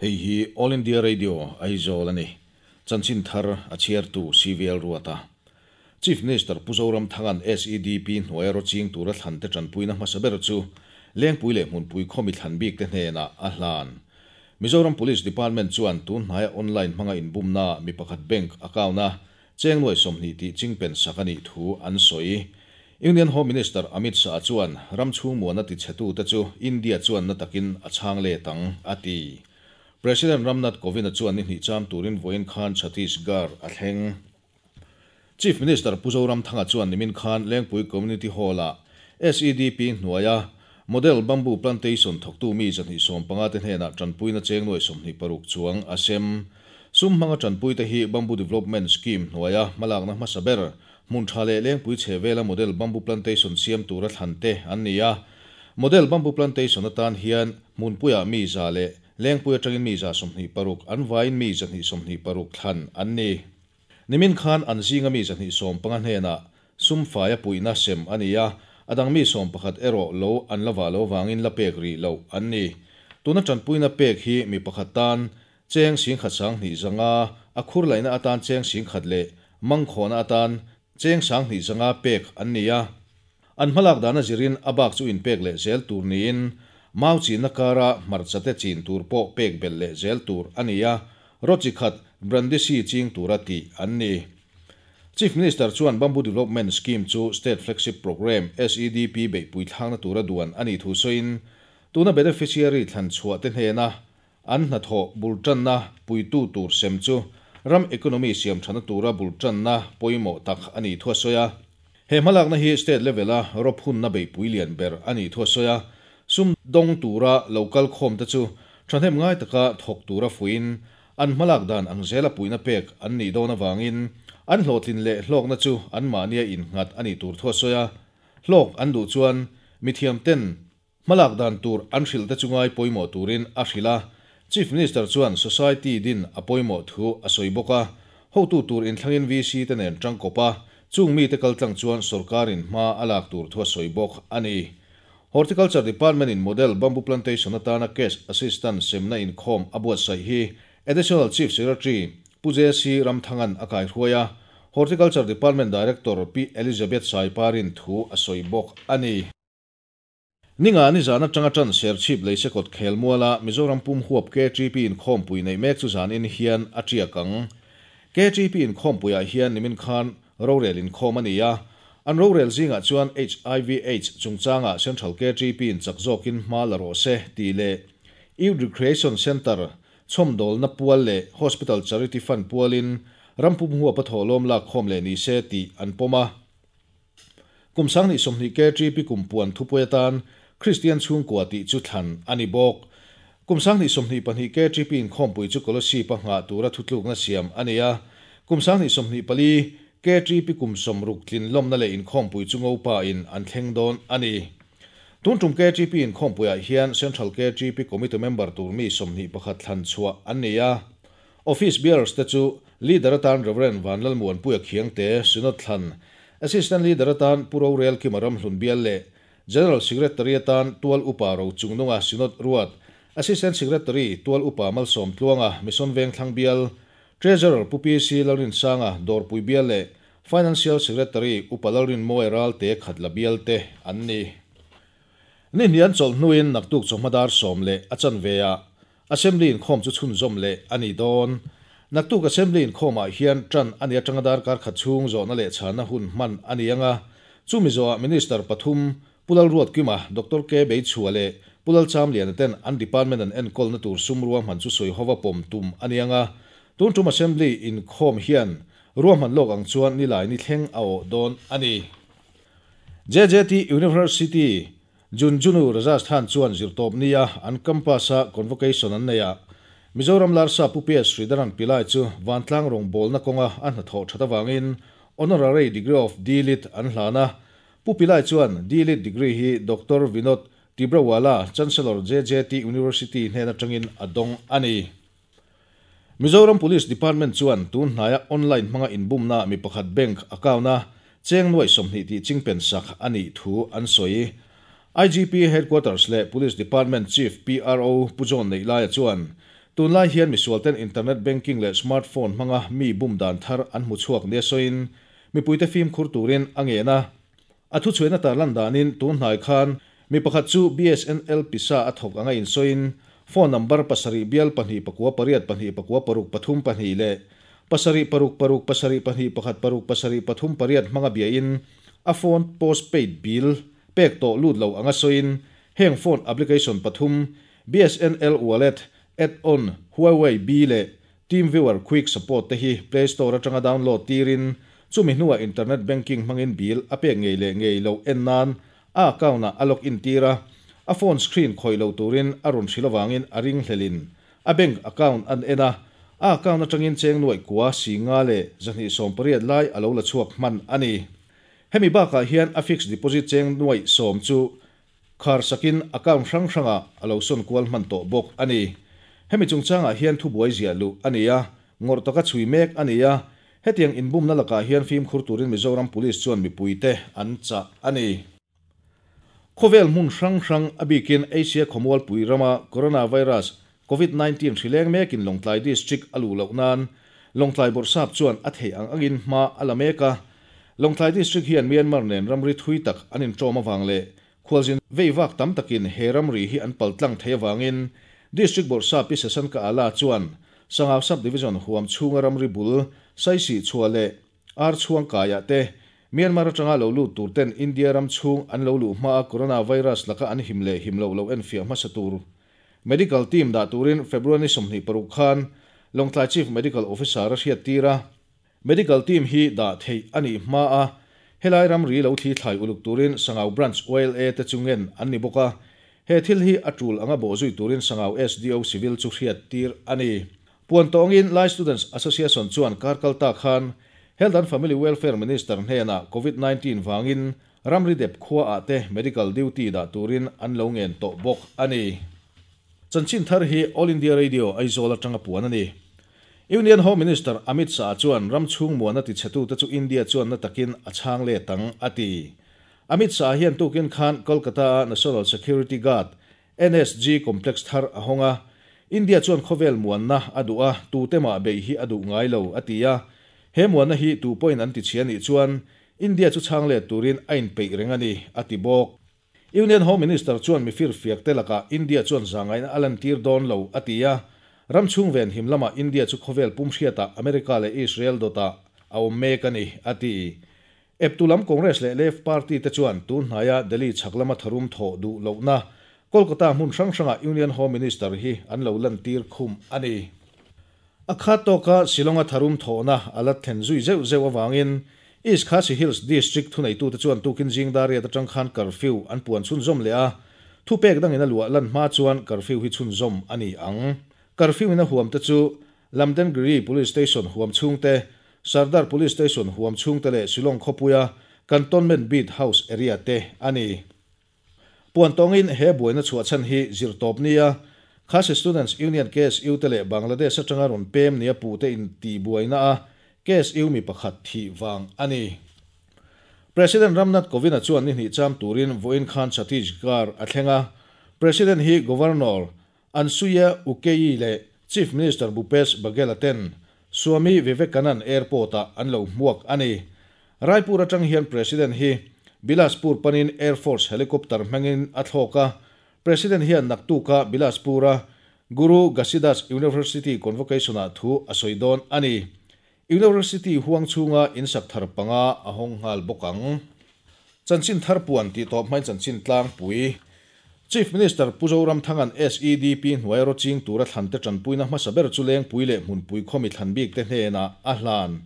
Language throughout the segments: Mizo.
Hei hi All India Radio Aizawl a ni. Chanchin thar a chhiartu CVL Ruata. Chief Minister Pu Zoramthanga'n SEDP hnuaia rawt ching tura thlante tanpuina hmasa ber chu Lengpui leh Hmunpui khawmi thlan bikte hnenah a hlan. Mizoram Police Department chuan tun hnaia online hmanga inbumna mi pakhat bank account-a cheng nuai 20 tih chingpen sak a nih thu an sawi. Union Home Minister Amit Shah chuan ram chhung muana tichhetute chu India chuan na takin a chhang let ang, a ti. President Ram Nath Kovind-a chuan ni hnih cham turin vawiin khan Chhattisgarh a thleng. Chief Minister Pu Zoramthanga chuan nimin khan Lengpui Community Hall-ah SEDP hnuaia Model Bamboo Plantation thawktu mi 215 te hnenah tanpuina cheng nuai 26 chuang a sem. Sum hmanga tanpuite hi Bamboo Development Scheme hnuaia hmalakna hmasa ber hmun tha leh Lengpui chhe vela Model Bamboo Plantation siam tura thlan te an ni a. Model Bamboo Plantation atan hian hmunpuiah mi 100 leh Lengpui atangin mi 126 an vaiin mi 226 thlan an ni. Nimin khan an zinga mi 215 hnenah sum faia puihna sem a ni a, a dang mi 11 erawh lo an la vah lo vangin la pek rih loh an ni. Tuna tanpuina pek hi mi pakhat tan cheng 10,200 a khur laihna atan cheng 10,000 leh mangkhawhna atan cheng 2,500 pek an ni a. An hmalak dana zirin a bak chu inpek leh zel tur niin mau chinna kara hmarchate chin tur pawh pek belh leh zel tur a ni a, rawt chi khat Brandisi ching tura tih an ni. Chief Minister chuan Bamboo Development Scheme chu State Flagship Programme, SEDP beihpui thlakna tura duan a nih thu sawiin, tuna beneficiary thlan chhuah te hnena an hnathawh bultanna puitu tur sem chu ram economy siam thana tura bultanna pawimawh tak a nih thu a sawi a. He hmalakna hi state level-a rawp hunna beihpui lian ber a nih thu a sawi a. Sum dawng tura lo kal khawm te chu thahnem ngai taka thawk tura fuiin an hmalak dan ang zela puihna pek an nih dawn awangin an hlawhtlin leh hlawkna chu an mahnia innghat a nih tur thu a sawi a. Hlawk an duh chuan mithiam ten hmalak dan tur an hrilh te chu ngai pawimawh turin a hrilh a. Chief Minister chuan society din a pawimawh thu a sawi bawk a. Hotu tur inthlangin VC te nen tangkawp a, chung mi te kaltlang chuan sorkarin hma a lak tur thu a sawi bawk a ni. Horticulture Department in Model Bamboo Plantation atana cash assistance semna inkhawm a buatsaih hi Additional Chief Secretary Pu J.C. Ramthangan a kai hruai a, Horticulture Department Director Pi Elizabeth Saiparin thu a sawi bawk a ni. Ninga ni zan atanga tan Serchhip Leisekawt khelmuala Mizoram pum huap KTP inkhawmpui nei mek chu zan in hian a tiak ang. KTP inkhawmpuiah hian nimin khan rorel inkhawm a ni a. An rorel zingah chuan HIV AIDS chungchanga Central KTP in chak zawkin hma la rawh se tih leh Youth Recreation Centre chhawmdawlna pual leh Hospital Charity Fund pualin ram pum huap a thawhlawm lak khawm leh ni se tih an pawm a. Kum 2020 KTP kum puan thupui atan Christian chhungkua tih chu thlan a ni bawk. Kum 2022 KTP inkhawmpui chu Kolasib a nghah tura thutlukna siam a ni a. Kum 2024 KTP kum 60 tlin lawmna leh inkhawmpui chu ngopa in an thleng dawn a ni. Tun tum KTP inkhawmpuiah hian Central KTP Committee member tur mi 21 thlan chhuah an ni a. Office bearers te chu Leader atan Reverend Vanlal Muanpuia Khiangte Synod thlan, Assistant Leader atan Pu Rorel Kimaram Hlun Bial leh General Secretary atan Tual Upa Ro Chungnunga Synod Ruat, Assistant Secretary Tual Upa Malsawm Tluanga Mission Veng Thlang Bial, Treasurer Pu PC Lalrin Sanga Dawrpui Bial leh Financial Secretary Upa Lalrin Mawi Ralte Khatla Bial te an ni. Ni hnian chawlh hnuin naktuk chawhmadar 10 leh a chanve a Assembly inkhawm chu chhunzawm leh a ni dawn. Naktuk Assembly inkhawmah hian tan a ni atanga darkar khat chhung zawhna leh chhana hun hman a ni anga. Chu Mizoah Minister pathum Pu Lalruatkima, Dr. K Beichhua leh Pu Lalchamliana ten an department an enkawlna tur sum ruahman chu sawi hova pawm tum a ni anga. Tun tum Assembly inkhawm hian ruahman lawk ang chuan ni lai ni thleng a awh dawn a ni. JJT University Jhunjhunu Rajasthan chuan zirtawp nia an campus-a convocation an nei a. Mizoram Larsa Pu PS Sridharan Pillai chu Vantlang rawngbawlna kawnga a hnathawh that awangin honorary degree of D.Lit an hlan a. Pu Pillai chuan D.Lit degree hi Dr. Vinod Tibrewala, Chancellor JJT University hnen atangin a dawng a ni. Mizoram Police Department chuan tun hnaia online hmanga inbumna mi pakhat bank account-a cheng nuai 20 tih chingpen sak a nih thu an sawi. IGP Headquarters leh Police Department Chief PRO Pu John Neihlaia chuan Tunlai hian misualten internet banking leh smartphone hmanga mi bum dan thar an hmu chhuak nia sawiin, mipuite fimkhur turin a ngen a. A thuchhuaina tarlan danin tun hnai khan mi pakhat chu BSNL pisa a thawk anga insawiin phone number pasarih bial pahnih pakua pariat pahnih pakua paruk pathum pahnih leh pasarih paruk paruk pasarih pahnih pakhat paruk pasarih pathum pariat hmanga biain a phone postpaid bill pek tawh lut lo anga sawiin heng phone application pathum BSNL Wallet, Add-on, Huawei B leh TeamViewer Quick Support te hi Play Store atanga download tirin chumi hnuah internet banking hmangin bill a pek ngei leh ngei loh en nan a account-ah a log in tir a, a phone screen khawih lo turin a rawn hrilh avangin a ringhlelin a bank account an en a, a account atangin cheng nuaih kua si nga leh 280 lai a lo la chhuak hman a ni. Hemi bakah hian a fixed deposit cheng nuaih sawm chu Khar sakin account hrang hrangah a lo sawn kual hman tawh bawk a ni. Hemi chungchangah hian thubuai ziah luh a ni a, ngawrh taka chhui mek a ni a. Hetiang inbumna lakah hian fimkhur turin Mizoram Police chuan mipuite an chah a ni. Khawvel hmun hrang hrang a bikin Asia khawmualpui rama Coronavirus, Covid 19 hri leng mekin Lawngtlai District a luh loh nan Lawngtlai Bawrhsap chuan a theih ang angin hma a la mek a. Lawngtlai District hian Myanmar nen ramri thui tak an inṭawm avang leh Khualzin veivak tam takin he ramri hi an paltlang thei avangin District Bawrhsap Pi Sasanka Ala chuan Sangau Sub-Division huam chhunga ramri bul Saisih chhuah leh Ar chhuang kaiah te Myanmar atanga lo lut tur ten India ram chhung an lo luh hmaa Coronavirus laka an him leh him loh lo enfiah hmasa tur Medical Team dah turin February ni 26 khan Lawngtlai Chief Medical Officer a hriattir a. Medical team hi dah theih a nih hma a, helai ramri lo thli thlai uluk turin Sangau Branch YLA te chu ngen an ni bawk a, he thil hi a tul anga bawhzui turin Sangau SDO Civil chu hriat tir a ni. Puan tawngin Lai Students Association chuan kar kal ta khan Health and Family Welfare Minister hnenah Covid 19 vangin ramri dep khua ah te medical duty dah turin an lo ngen tawh bawk a ni. Chanchin thar hi All India Radio Aizawl atanga puan a ni. Union Home Minister Amit Shah chuan ram chhung muana tichhetute chu India chuan na takin a chhang let ang, a ti. Amit Shah hian tukin khan Kolkata-a National Security Guard, NSG, complex thar a hawng a. India chuan khawvel muanna a duh a, tute mah beih hi a duh ngai lo, a ti a. He muanna hi tu pawhin an tichhia nih chuan India chu chhang let turin a inpeih reng a ni, a ti bawk. Union Home Minister chuan mifir fiakte lakah India chuan zahngaihna a lantir dawn lo, a ti a. Ram chhung ven him lamah India chu khawvel pum hriatah America leh Israel dawtah a awm mek a ni, a ti. Eptu lam Congress leh Left Party te chuan tun hnaia Delhi chhak lama tharum thawh duh lohna Kolkata hmun hrang hrangah Union Home Minister hi an lo lantir khum a ni. A khat tawka Shillong-a tharum thawhna a la thlen zui zeuh zeuh avangin East Khasi Hills District thuneitute chuan tukin zing dariat atang khan curfew an puan chhunzawm leh a, thupek dangin a luah lan hma chuan curfew hi chhunzawm a ni ang. Curfew in a huamte chu Lamdengiri Police Station huam chhungte, Sardar Police Station huam chhungte leh Shillong khawpuia Cantonment Beat House area te a ni. Puan tawngin he buaina chhuah chhan hi zirtawp nia Khasi Students Union, KSU, te leh Bangladesh atanga rawn pem nia puhte intih buaina a KSU mi pakhat thih vang a ni. President Ram Nath Kovind-a chuan ni hnih cham turin vawiin khan Chhattisgarh a thleng a, President hi Governor Ansuya Ukeyi leh Chief Minister Bhupesh Baghel-a ten Swami Vivekanand Airport-ah an lo hmuak a ni. Raipur atang hian President hi Bilaspur panin Air Force helicopter hmangin a thlawk a. President hian naktuka Bilaspur-a Guru Ghasidas University Convocation-ah thu a sawi dawn a ni. University huang chhunga insak thar panga a hawng nghal bawk ang. Chanchin thar puan tih tawp hmain chanchin tlangpui. Chief Minister Pu Zoramthanga'n SEDP hnuai rawt ching tura thlante tanpuina hmasa ber chu Lengpui leh Hmunpui khawmi thlan bik te hnenah a hlan.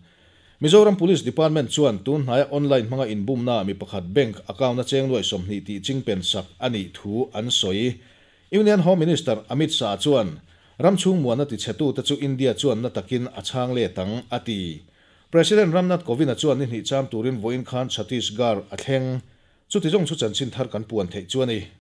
Mizoram Police Department chuan tun hnaia online hmanga inbumna mi pakhat bank account-a cheng nuai 20 tih chingpen sak a nih thu an sawi. Union Home Minister Amit Shah chuan, Ram chhung muanna tichhetute chu India chuan na takin a chhang let ang, a ti. President Ram Nath Kovind-a chuan ni hnih cham turin vawiin khan Chhattisgarh a thleng. Chuti zawng chu chanchin thar kan puan theih chu a ni.